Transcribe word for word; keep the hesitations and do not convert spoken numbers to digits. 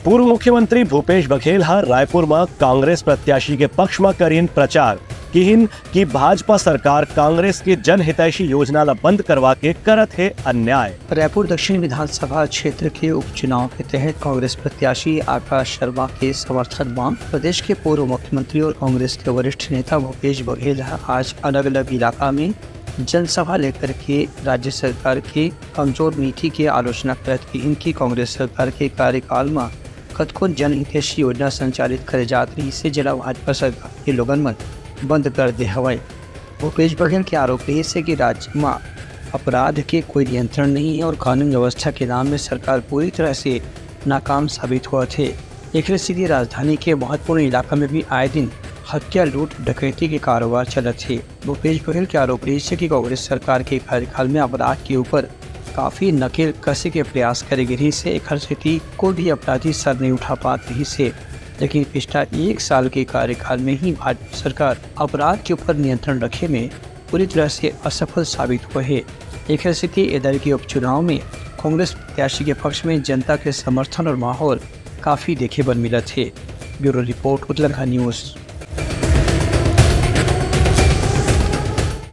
पूर्व मुख्यमंत्री भूपेश बघेल ह रायपुर म कांग्रेस प्रत्याशी के पक्ष म करिन प्रचार, किहिन कि भाजपा सरकार कांग्रेस के जनहितैषी योजना ल बंद करवा के करत हे अन्याय। रायपुर दक्षिण विधानसभा क्षेत्र के उपचुनाव के तहत कांग्रेस प्रत्याशी आकाश शर्मा के समर्थन म प्रदेश के पूर्व मुख्यमंत्री और कांग्रेस के वरिष्ठ नेता भूपेश बघेल ह आज अलग-अलग इलाका में जनसभा लेकर के राज्य सरकार के कमजोर नीति के आलोचना करत किहिन कि कांग्रेस सरकार के कार्यकाल म कतको जनहितैषी योजना संचालित करे जात रहिस हे, जेला भाजपा सरकार के लोगन मन बंद कर दे हवय। भूपेश बघेल के आरोप रहिस हे कि राज्य म अपराध के कोई नियंत्रण नहीं है और कानून व्यवस्था के नाम में सरकार पूरी तरह से नाकाम साबित होवत हे। एकरे सेती राजधानी के महत्वपूर्ण इलाका में भी आए दिन हत्या, लूट, डकैती के कारोबार चलत हे। भूपेश बघेल के आरोप रहिस हे कि कांग्रेस सरकार के कार्यकाल में अपराध के ऊपर काफी नकेल कसे के प्रयास करे गे रहिस हे, एखर सेती कोई भी अपराधी सर नहीं उठा पात रहिस हे। लेकिन पिछला एक साल के कार्यकाल में ही भाजपा सरकार अपराध के ऊपर नियंत्रण रखे में पूरी तरह से असफल साबित हुए हे। एखर सेती ए दल के उपचुनाव में कांग्रेस प्रत्याशी के पक्ष में जनता के समर्थन और माहौल काफी देखे बर मिलत हे। ब्यूरो रिपोर्ट, उतलंघा न्यूज।